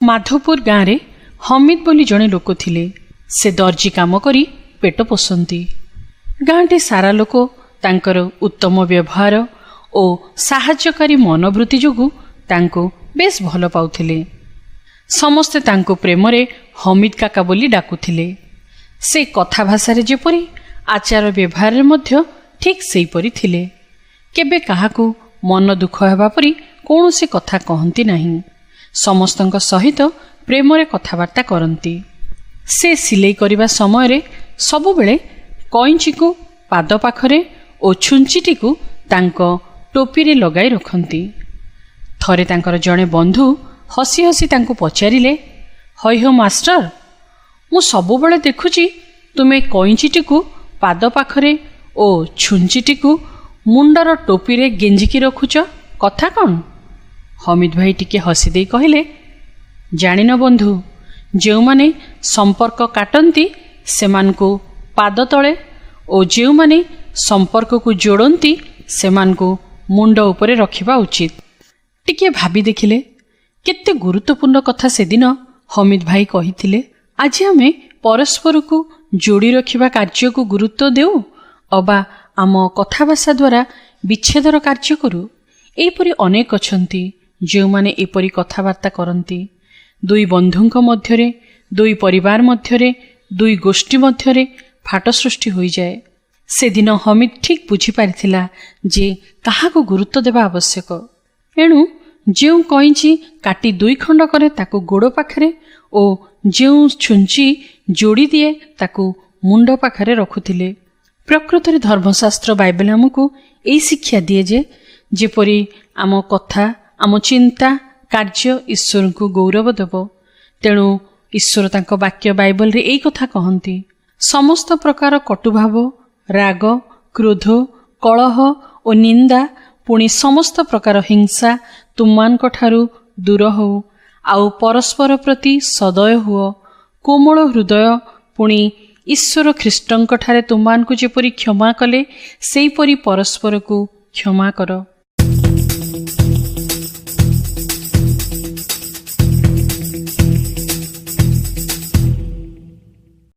ମାଧପୁର ଗାଁରେ ହମିଦ ବୋଲି ଜଣେ ଲୋକ ଥିଲେ। ସେ ଦର୍ଜି କାମ କରି ପେଟ ପୋଷନ୍ତି। ଗାଁଟି ସାରା ଲୋକ ତାଙ୍କର ଉତ୍ତମ ବ୍ୟବହାର ଓ ସାହାଯ୍ୟକାରୀ ମନୋବୃତ୍ତି ଯୋଗୁଁ ତାଙ୍କୁ ବେଶ ଭଲ ପାଉଥିଲେ। ସମସ୍ତେ ତାଙ୍କୁ ପ୍ରେମରେ ହମିଦ କାକା ବୋଲି ଡାକୁଥିଲେ। ସେ କଥା ଭାଷାରେ ଯେପରି, ଆଚାର ବ୍ୟବହାରରେ ମଧ୍ୟ ଠିକ୍ ସେହିପରି ଥିଲେ। କେବେ କାହାକୁ ମନ ଦୁଃଖ ହେବା ପରି କୌଣସି କଥା କହନ୍ତି ନାହିଁ। ସମସ୍ତଙ୍କ ସହିତ ପ୍ରେମରେ କଥାବାର୍ତ୍ତା କରନ୍ତି। ସେ ସିଲେଇ କରିବା ସମୟରେ ସବୁବେଳେ କଇଁଚିକୁ ପାଦ ପାଖରେ ଓ ଛୁଞ୍ଚିଟିକୁ ତାଙ୍କ ଟୋପିରେ ଲଗାଇ ରଖନ୍ତି। ଥରେ ତାଙ୍କର ଜଣେ ବନ୍ଧୁ ହସି ହସି ତାଙ୍କୁ ପଚାରିଲେ, "ହଇ ହୋ ମାଷ୍ଟର, ମୁଁ ସବୁବେଳେ ଦେଖୁଛି ତୁମେ କଇଁଚିଟିକୁ ପାଦ ପାଖରେ ଓ ଛୁଞ୍ଚିଟିକୁ ମୁଣ୍ଡର ଟୋପିରେ ଗେଞ୍ଜିକି ରଖୁଛ, କଥା କ'ଣ?" ହମିଦ ଭାଇ ଟିକେ ହସିଦେଇ କହିଲେ, "ଜାଣିନ ବନ୍ଧୁ, ଯେଉଁମାନେ ସମ୍ପର୍କ କାଟନ୍ତି ସେମାନଙ୍କୁ ପାଦ ତଳେ ଓ ଯେଉଁମାନେ ସମ୍ପର୍କକୁ ଯୋଡ଼ନ୍ତି ସେମାନଙ୍କୁ ମୁଣ୍ଡ ଉପରେ ରଖିବା ଉଚିତ।" ଟିକିଏ ଭାବି ଦେଖିଲେ, କେତେ ଗୁରୁତ୍ୱପୂର୍ଣ୍ଣ କଥା ସେଦିନ ହମିଦ ଭାଇ କହିଥିଲେ। ଆଜି ଆମେ ପରସ୍ପରକୁ ଯୋଡ଼ି ରଖିବା କାର୍ଯ୍ୟକୁ ଗୁରୁତ୍ୱ ଦେଉ ଅବା ଆମ କଥାଭାଷା ଦ୍ୱାରା ବିଚ୍ଛେଦର କାର୍ଯ୍ୟ କରୁ। ଏହିପରି ଅନେକ ଅଛନ୍ତି ଯେଉଁମାନେ ଏପରି କଥାବାର୍ତ୍ତା କରନ୍ତି। ଦୁଇ ବନ୍ଧୁଙ୍କ ମଧ୍ୟରେ, ଦୁଇ ପରିବାର ମଧ୍ୟରେ, ଦୁଇ ଗୋଷ୍ଠୀ ମଧ୍ୟରେ ଫାଟ ସୃଷ୍ଟି ହୋଇଯାଏ। ସେଦିନ ହମିଦ ଠିକ୍ ବୁଝିପାରିଥିଲା ଯେ କାହାକୁ ଗୁରୁତ୍ୱ ଦେବା ଆବଶ୍ୟକ। ଏଣୁ ଯେଉଁ କଇଁଚି କାଟି ଦୁଇ ଖଣ୍ଡ କରେ ତାକୁ ଗୋଡ଼ ପାଖରେ ଓ ଯେଉଁ ଛୁଞ୍ଚି ଯୋଡ଼ି ଦିଏ ତାକୁ ମୁଣ୍ଡ ପାଖରେ ରଖୁଥିଲେ। ପ୍ରକୃତରେ ଧର୍ମଶାସ୍ତ୍ର ବାଇବେଲ ଆମକୁ ଏଇ ଶିକ୍ଷା ଦିଏ ଯେ ଯେପରି ଆମ କଥା, ଆମ ଚିନ୍ତା, କାର୍ଯ୍ୟ ଈଶ୍ୱରଙ୍କୁ ଗୌରବ ଦେବ। ତେଣୁ ଈଶ୍ୱର ତାଙ୍କ ବାକ୍ୟ ବାଇବଲରେ ଏଇ କଥା କହନ୍ତି, "ସମସ୍ତ ପ୍ରକାର କଟୁଭାବ, ରାଗ, କ୍ରୋଧ, କଳହ ଓ ନିନ୍ଦା, ପୁଣି ସମସ୍ତ ପ୍ରକାର ହିଂସା ତୁମମାନଙ୍କ ଠାରୁ ଦୂର ହଉ। ଆଉ ପରସ୍ପର ପ୍ରତି ସଦୟ ହୁଅ, କୋମଳ ହୃଦୟ। ପୁଣି ଈଶ୍ୱର ଖ୍ରୀଷ୍ଟଙ୍କଠାରେ ତୁମମାନଙ୍କୁ ଯେପରି କ୍ଷମା କଲେ, ସେହିପରି ପରସ୍ପରକୁ କ୍ଷମା କର।"